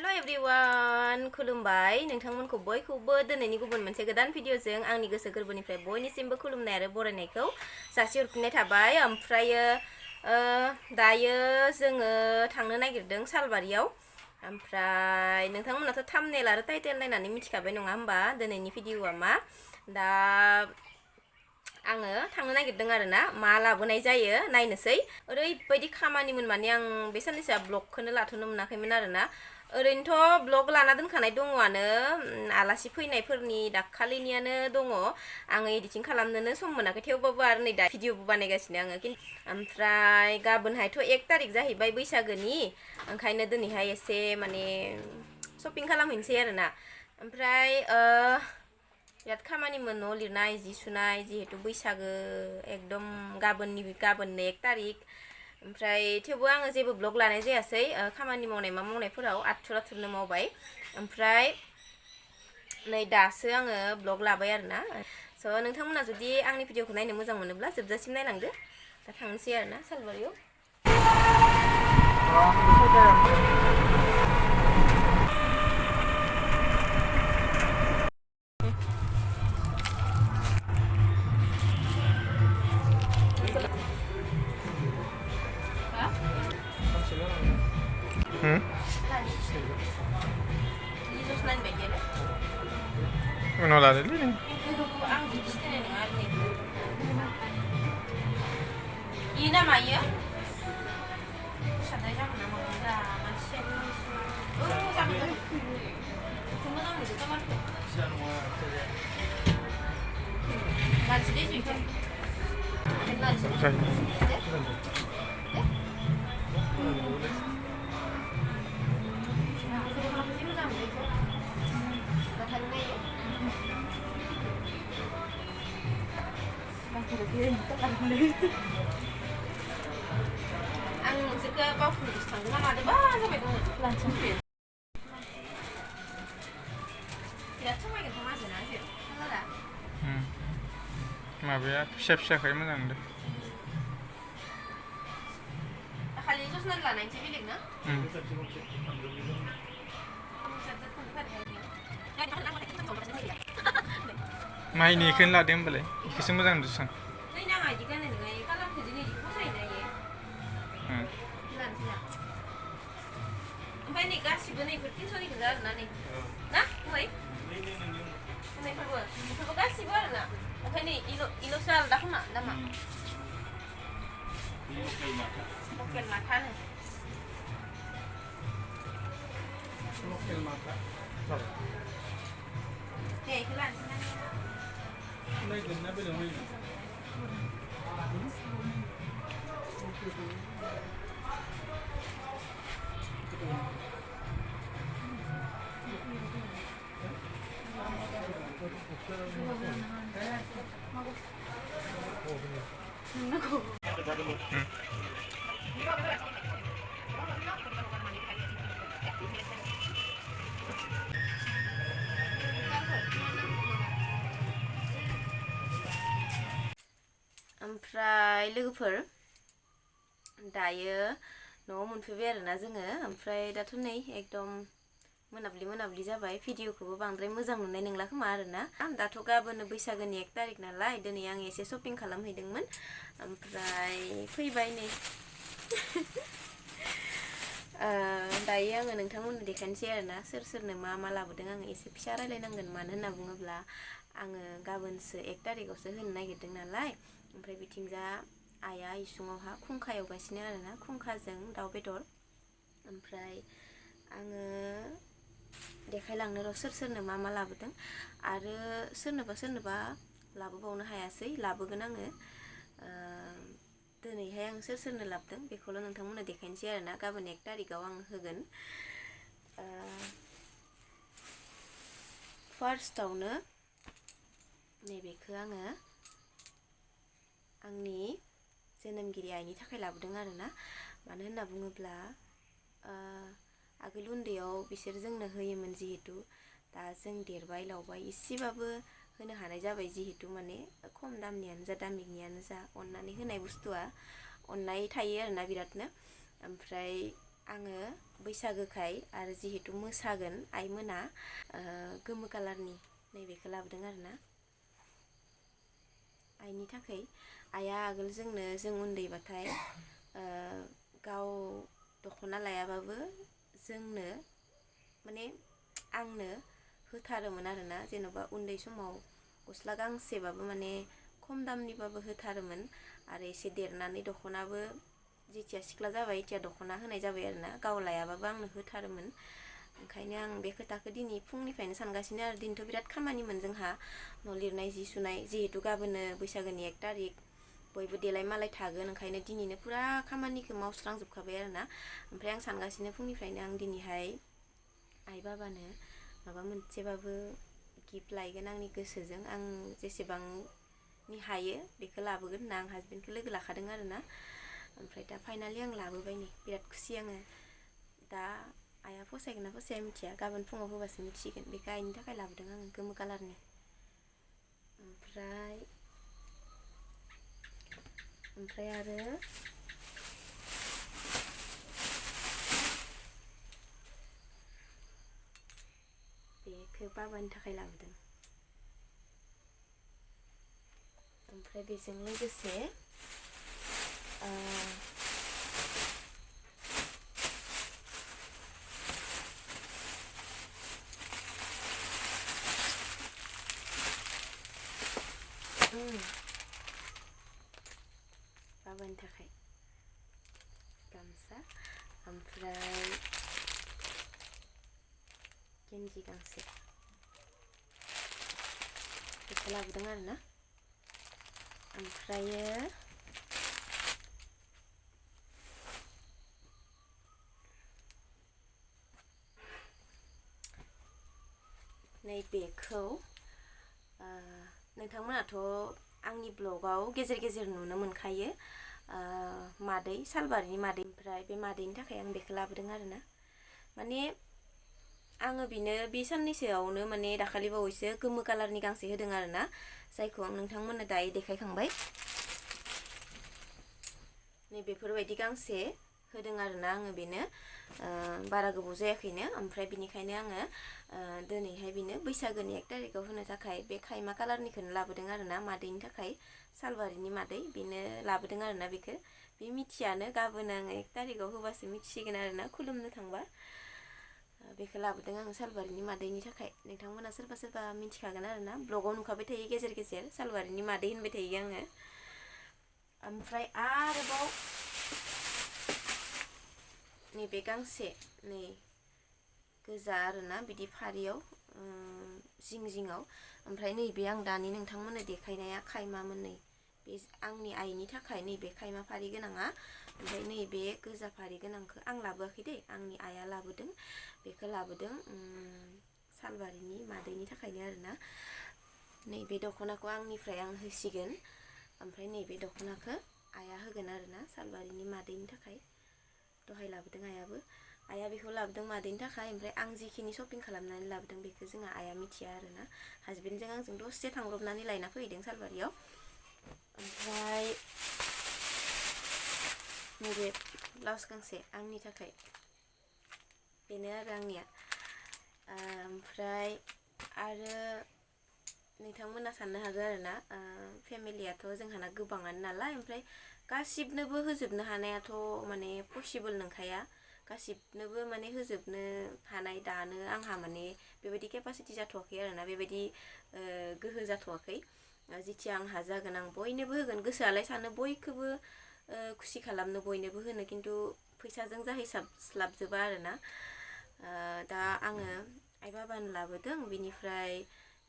Hello everyone खुलुमबाय नोंथांमोनखौ बयखौबो दिनैनि गुबुन मोनसे गोदान भिडिअजों आंनि गोसो गोरबोनिफ्राय बयनिसिमबो खुलुमनाय आरो बरायनायखौ जासिहरफिननाय थाबाय। ओमफ्रायो दायो जोङो थांनो नागिरदों सालबारियाव। ओमफ्राय नोंथांमोनाथ' थाम्बनेल आरो टाइटेल नायनानै मिथिखाबाय नङा होमबा दिनैनि भिडिअआ मा। दा आङो थांनो नागिरदों आरोना मा लाबोनाय जायो नायनोसै। ओरैबायदि खामानिमोन माने आं बे साननैसोआ ब्लगखौनो लाथ'नो मोनाखैमोन आरोना। ओरैनोथ' ब्लग लाना दोनखानाय दङआनो, आलासि फैनायफोरनि दाखालिनियानो दङ। आङो एडिटिं खालामनोनो सम मोनाखै, थेवबाबो आरो नै दा भिडिअबो बानायगासिनो आङो। ओमफ्राय गाबोनहायथ' 1 तारिख जाहैबाय बैसागोनि, ओंखायनो दिनैहाय एसे माने शपिं खालामहैनोसै आरोना। ओमफ्राय बिराद खामानिमोन, न' लिरनाय जि सुनाय, जिहेतु बैसागो एकदम गाबोननो 1 तारिख। ओमफ्राय थेवबो आङो जेबो ब्लग लानाय जायासै, खामानि मावनाय मा मावनायफोराव आथुर आथुरनो मावबाय। ओमफ्राय नै दासो आङो ब्लग लाबाय आरोना। स' नोंथांमोना जुदि आंनि भिडिअखौ नायनो मोजां मोनोब्ला जोबजासिम नायलांदो। दा थांनोसै आरोना सालबारियाव। Uno la de Lili. आं नोंसोरखौ बावफुंजोंसो थांदों ना मादोंबा जाबाय दङ लानसं फैयो। बिराद समायगोनथ' मानसिना कालारा। माबाया फिसा फिसाखाय मोजां मोनदों। दाखालि जसना लानायसै बेलेग ना? माइनि इखौनो लादो होमबालाय, इखौसो मोजां नुदों। नै नाङा इदि गाननो नोङो, इ कालारखौ दिनै इदि फसायोना इयो। लानोसै ना? ओमफ्राय नै गासिबो नै 300 निखौ आरोना नै ना फंबाय? बेफोरबो गासिबो आरोना। ओमफ्राय नै इल'सो आलादा खोमा दामा। लकेल माथानो। लकेल माथा दे इखौ लानोसै ना? नायगोन ना बेलेग नायगोन? ओमफ्राय लोगोफोर दायो न'आव मोनफैबाय आरोना जोङो। ओमफ्राय दाथ' नै एकदम मोनाब्लि जाबाय। भिडिअखौबो बांद्राय मोजां नुनाय नंला खोमा आरोना। दाथ' गाबोन बैसागोनि 1 तारिख नालाय, दिनै आं एसे शपिं खालामहैदोंमोन। ओमफ्राय फैबाय नै। दायो आङो नोंथांमोननो देखायनोसै आरोना सोर सोरनो मा मा लाबोदों। आङो एसे फिसा रायलायनांगोन, मानो होनना बुङोब्ला आङो गाबोनसो 1 तारिखआवसो होनो नागिरदों नालाय। ओमफ्राय बिथिंजा आइया इसुङावहा खुंखा एवगासिनो आरोना, खुंखाजों दाउ बेदर। ओमफ्राय आङो देखायलांनो र' सोर सोरनो मा मा लाबोदों, आरो सोरनोबा लाबोबावनो हायासै, लाबोगोन आङो। दिनैहाय आं सोर सोरनो लाबोदों बेखौल' नोंथांमोननो देखायनोसै आरोना। गाबोन 1 तारिखआव आं होगोन। फार्स्टआवनो नैबेखौ आङो आंनि जोनोमगिरि आइनि थाखाय लाबोदों आरोना। मानो होनना बुङोब्ला आगोल उन्दैयाव बिसोर जोंनो होयोमोन, जिहेतु दा जों देरबाय लावबाय इसेबाबो होनो हानाय जाबाय, जिहेतु माने खम दामनियानो जा दामिनियानो जा अननानै होनाय बुस्थुआ अननाय थायो आरोना बिरादनो। ओमफ्राय आङो बैसागोखाय आरो जिहेतु मोसागोन आइमोना गोमो कालारनि नैबेखौ लाबोदों आरोना आइनि थाखाय। आइया आगोल जों उन्दैबाथाय गाव दख'ना लायाबाबो जोंनो माने आंनो होथारोमोन आरोना, जेन'बा उन्दै समाव गस्ला गांसेबाबो माने खम दामनिबाबो होथारोमोन। आरो एसे देरनानै दख'नाबो जेथिया सिख्ला जाबाय एथिया दख'ना होनाय जाबाय आरोना, गाव लायाबाबो आंनो होथारोमोन। ओंखायनो आं बे खोथाखौ दिनै फुंनिफ्रायनो सानगासिनो आरो दिनैथ' बिराद खामानिमोन जोंहा न' लिरनाय जि सुनाय, जिहेतु गाबोनो बैसागोनि 1 तारिख बयबो देलाय मालाय थागोन, ओंखायनो दिनैनो फुरा खामानिखौ मावस्रांजोबखाबाय आरोना। ओमफ्राय आं सानगासिनो फुंनिफ्रायनो आं दिनैहाय आइ बाबानो माबा मोनसेबाबो गिफ्ट लायगोन आंनि गोसोजों, आं जेसेबांनि हायो बेखौ लाबोगोन होनना आं हासबेन्डखौ लोगो लाखादों आरोना। ओमफ्राय दा फाइनालि आं लाबोबाय नै, बिराद खुसि आङो। दा आइया फसायगोन ना फसाया मिथिया, गाबोन फुङाव होबासो मिथिसिगोन। बेखौ आइनि थाखाय लाबोदों आङो गोमो कालारनि। ओमफ्राय आरो बेखौ बाबानि थाखाय लाबोदों। ओमफ्राय बेजों लोगोसे बाबानि थाखाय गामसा, ओमफ्राय गेन्जि गांसे बेखौ लाबोदों आरोना। ओमफ्रायो नैबेखौ नोंथांमोनाथ' आंनि ब्लगाव गेजेर गेजेर नुनो मोनखायो, मादै सालबारिनि मादै। ओमफ्राय बे मादैनि थाखाय आं बेखौ लाबोदों आरोना। माने आङो बिनो बे साननैसोआवनो माने दाखालि बावैसो गोमो कालारनि गांसे होदों आरोना, जायखौ आं नोंथांमोननो दायो देखायखांबाय। नैबेफोरबायदि गांसे होदों आरोना आङो बेनो, बारा गोबाव जायाखैनो। ओमफ्राय बिनिखायनो आङो दिनैहाय बेनो बैसागोनि 1 तारिखआव होनो थाखाय बे खायमा कालारनिखौनो लाबोदों आरोना, मादैनि थाखाय सालबारिनि मादै बेनो लाबोदों आरोना। बेखौ बे मिथियानो, गाबोन आङो 1 तारिखआव होबासो मिथिसिगोन आरोना, खुलुमनो थांबा। बेखौ लाबोदों आङो सालबारिनि मादैनि थाखाय। नोंथांमोना सोरबा सोरबा मिथिखागोन आरोना, ब्लगाव नुखाबाय थायो गेजेर गेजेर, सालबारिनि मादै होनबाय थायो आङो। ओमफ्राय आरोबाव नैबे गांसे, नै गोजा आरोना बिदि फारियाव जिं जिङाव। ओमफ्राय नैबे आं दानि नोंथांमोननो देखायनाया खायमामोन, नै बे आंनि आइनि थाखाय नैबे खायमा फारि गोनाङा। ओमफ्राय नैबे गोजा फारि गोनांखौ आं लाबोआखै दे, आंनि आइया लाबोदों। बेखौ लाबोदों सालबारिनि मादैनि थाखायनो आरोना। नैबे दख'नाखौ आंनिफ्राय आं होसिगोन, ओमफ्राय नैबे दख'नाखौ आइया होगोन आरोना सालबारिनि मादैनि थाखाय। दहाय लाबोदों आइयाबो, आइया बेखौ लाबोदों मादैनि थाखाय। ओमफ्राय आं जिखिनि शपिं खालामनानै लाबोदों बेखौ जोंहा आइया मिथिया आरोना। हासबेन्डजों आंजों दसे थांब्रबनानै लायना फैदों सालबारियाव। ओमफ्राय नैबे ब्लाउस गांसे आंनि थाखाय, बेनो आरो आंनिया। ओमफ्राय आरो नोंथांमोना साननो हागौ आरोना, फेमिलियाथ' जोंहाना गोबाङानो नालाय, ओमफ्राय गासिबनोबो होजोबनो हानायाथ' माने पसिबोल नंखाया। गासिबनोबो माने होजोबनो हानाय दानो आंहा माने बेबायदि केपासिटि जाथ'वाखै आरोना, बेबायदि गोहो जाथ'वाखै। जिथिया आंहा जागोन आं बयनोबो होगोन। गोसोआलाय सानो बयखौबो खुसि खालामनो, बयनोबो होनो, खिन्थु फैसाजों जाहैस्लाबजोबा आरोना। दा आङो आइ बाबानो लाबोदों, बिनिफ्राय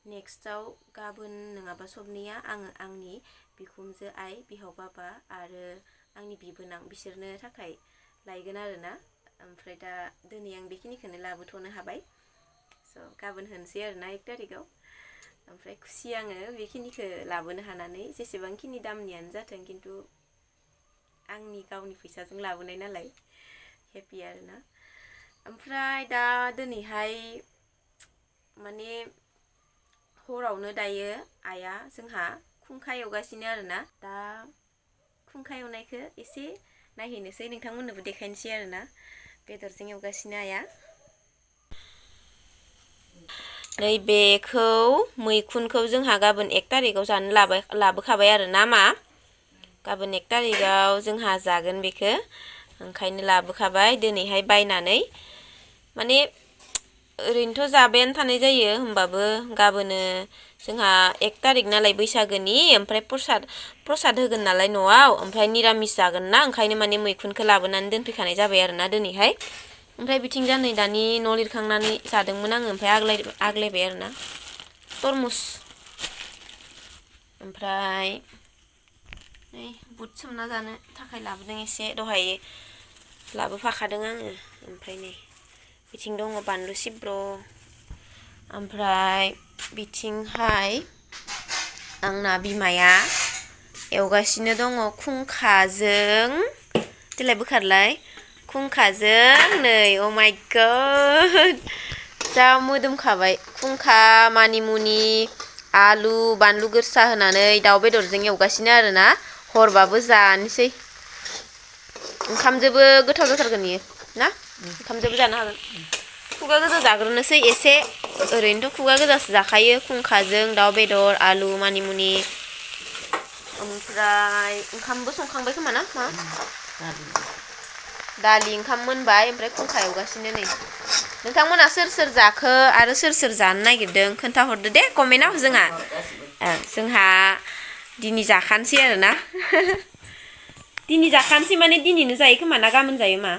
नेक्स्टआव गाबोन नङाबा सबनिया आङो आंनि बिखुमजो आइ, बिहाव बाबा आरो आंनि बिबोनां बिसोरनो थाखाय लायगोन आरोना। ओमफ्राय दा दिनै आं बेखिनिखौनो लाबोथ'नो हाबाय। स' गाबोन होनोसै आरोना 1 तारिखआव। ओमफ्राय खुसि आङो बेखिनिखौ लाबोनो हानानै, जेसेबांखिनि दामनियानो जाथों, खिन्थु आंनि गावनि फैसाजों लाबोनाय नालाय हेपि आरोना। ओमफ्राय दा दिनैहाय माने हरावनो दायो आइया जोंहा खुंखा एवगासिनो आरोना। दा खुंखा एवनायखौ एसे नायहैनोसै, नोंथांमोननोबो देखायनोसै आरोना। बेदरजों एवगासिनो आइया बेखौ मैखुनखौ जोंहा गाबोन 1 तारिखआव जानो लाबोखाबाय आरो ना मा गाबोन 1 तारिखआव जोंहा जागोन बेखौ ओंखायनो लाबोखाबाय दिनैहाय बायनानै माने ओरैनोथ' जाबायानो थानाय जायो होमबाबो गाबोनो जोंहा 1 तारिख नालाय बैसागोनि ओमफ्राय प्रसाद होगोन नालाय न'आव ओमफ्राय निरामिस जागोन ना ओंखायनो माने मैखुनखौ लाबोनानै दोनफैखानाय जाबाय आरो ना दिनैहाय ओमफ्राय बिथिंजा नै दानि न' लिरखांनानै जादोंमोन आङो ओमफ्राय आग्लायबाय आरो ना तरमुस ओमफ्राय नै बुट सोमना जानो थाखाय लाबोदों एसे दहाय लाबोफाखादों आङो ओमफ्राय नै बिथिं दङ बानलु सिब्र' ओमफ्राय बिथिंहाय आंना बिमाया एवगासिनो दङ खुंखाजों देलाय बोखारलाय खुंखाजों नै अ माय गड जा मोदोमखाबाय खुंखा मानिमुनि आलु बानलु गोरसा होनानै दाउ बेदरजों एवगासिनो आरोना हरबाबो जानोसै ओंखामजोंबो गोथाव जाथारगोन इयो ना ओंखामजोंबो जानो हागोन खुगा गोजा जाग्रोनोसै एसे ओरैनोथ' खुगा गोजासो जाखायो खुंखाजों दाउ बेदर आलु मानिमुनि ओमफ्राय ओंखामबो संखांबाय खोमा ना मा दालि ओंखाम मोनबाय ओमफ्राय खुंखा एवगासिनो नै नोंथांमोना सोर जाखो आरो सोर जानो नागिरदों खोन्थाहरदो दे कमेन्टआव जोंहा दिनै जाखानोसै आरोना दिनै जाखानोसै माने दिनैनो जायो खोमा ना गाबोन जायो मा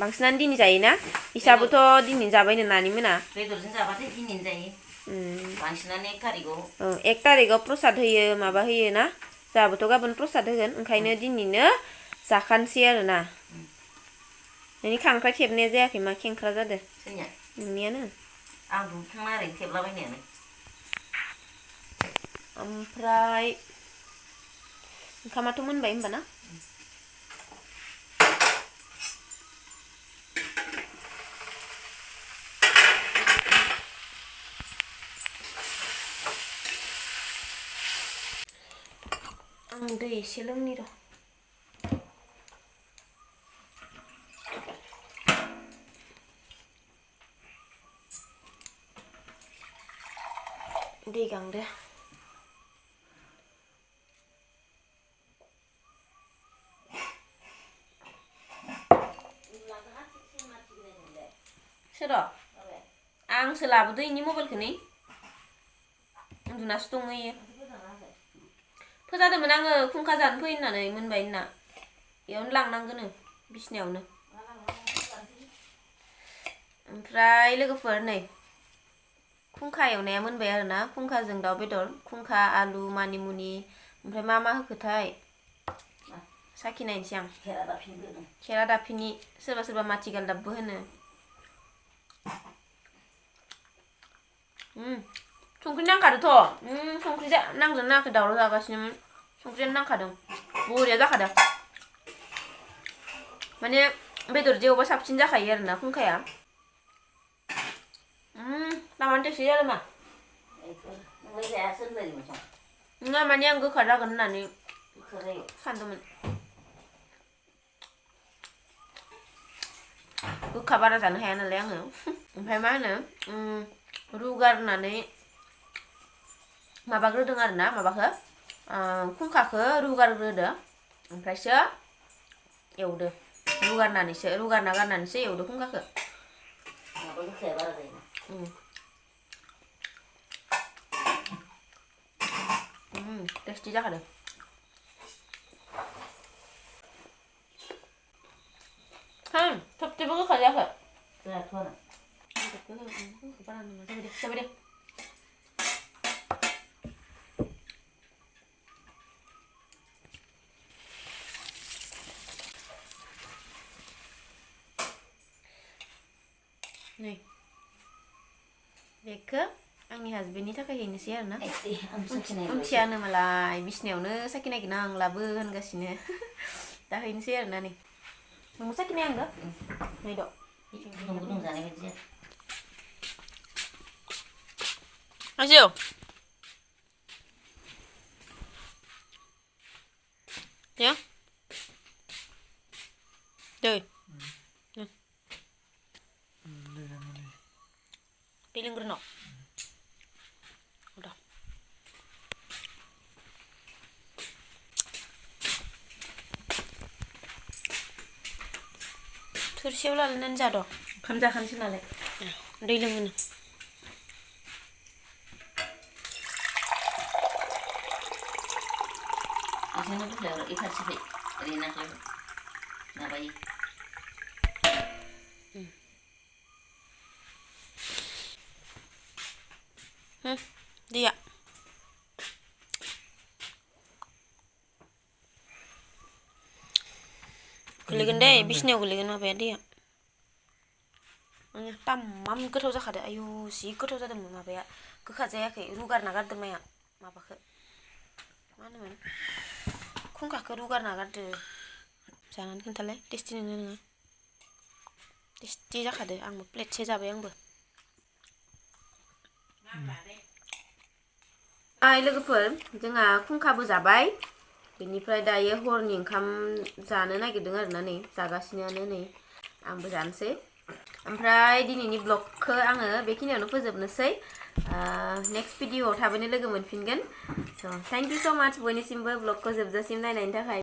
बांसिनानो दिनै जायोना इसाबोथ' दिनै जाबायनो नानि मोना बेदरजों जाबाथाय दिनैनो जायो बांसिनानो 1 तारिखआव 1 तारिखआव प्रसाद होयो माबा होयो ना जोंहाबोथ' गाबोन प्रसाद होगोन ओंखायनो दिनैनो जाखानोसै आरोना नोंनि खांख्राइ थेबनाया जायाखै मा खेंख्रा जादों नोंनियानो आं दुगैखांना ओरैनो थेबलाबायनायानो ओमफ्राय ओंखामाथ' मोनबाय होमबा ना आं दै एसे लोंनि र' दै गांदो सोर आंसो लाबोदो इनि मबाइलखौ नै उन्दुनासो दङ इयो फोजादोंमोन आङो खुंखा जानो फै होननानै मोनबाय होनना इयावनो लांनांगोनो बिसनायावनो ओमफ्राय लोगोफोर नै खुंखा एवनाया मोनबाय आरोना खुंखाजों दाउ बेदर खुंखा आलु मानिमुनि ओमफ्राय मा होखोथाय साखि नायनोसै आं खेरादाफिनि सोरबा माथिगालदाबबो होनो संख्रि नांखादोंथ' संख्रि नांदों नाङाखै दावराव जागासिनोमोन संख्रियानो नांखादों बरिया जाखादों माने बेदरजों एवबा साबसिन जाखायो आरोना खुंखाया लामानो टेक्सि जादों मा नङा माने आं गोखा जागोन होननानै सानदोंमोन गोखा बारा जानो हाया नालाय आङो ओमफ्राय मा होनो रुगारनानै माबाग्रोदों आरोना माबाखौ खुंखाखौ रुगारग्रोदो ओमफ्रायसो एवदो रुगारना गारनानैसो एवदो खुंखाखौ टेस्टि जाखादों थबसेबो गोखा जायाखै जाबाय दे नै बेखौ आंनि हाजबेन्डनि थाखाय हैनोसै आरोना उन्थियानो मालाय बिसनायावनो साखि नागिरना आं लाबो होनगासिनो दा हैनोसै आरोना नै नोंबो साखि नायहांगो नै द' आजौ या दै दै लोंग्रोनो udah थोरसियाव लालायनानै जाद' ओंखाम जाखानोसै नालाय दै लोङोनो बिदिनो बुरजा एफारसेखाय रेनाखै माबायो दैया गोलैगोन दे बिसिनायाव गोलैगोन माबाया दैया तामाम गोथाव जाखादो आयु जि गोथाव जादोंमोन माबाया गोखा जायाखै रुगारना गारदो माया माबाखौ मा होनोमोन खुंखाखौ रुगारना गारदो जानानै खोन्थालाय टेस्टि नोङो नोङो टेस्टि जाखादो आंबो प्लेटसे जाबाय आंबो लोगोफोर जोंहा खुंखाबो जाबाय बेनिफ्राय दायो हरनि ओंखाम जानो नागिरदों आरोना नै जागासिनोआनो नै आंबो जानोसै ओमफ्राय दिनैनि ब्लगखौ आङो बेखिनियावनो फोजोबनोसै नेक्स्ट भिडिअआव थाबैनो लोगो मोनफिनगोन स' थेंक इउ स' माच बयनिसिमबो ब्लगखौ जोबजासिम नायनायनि थाखाय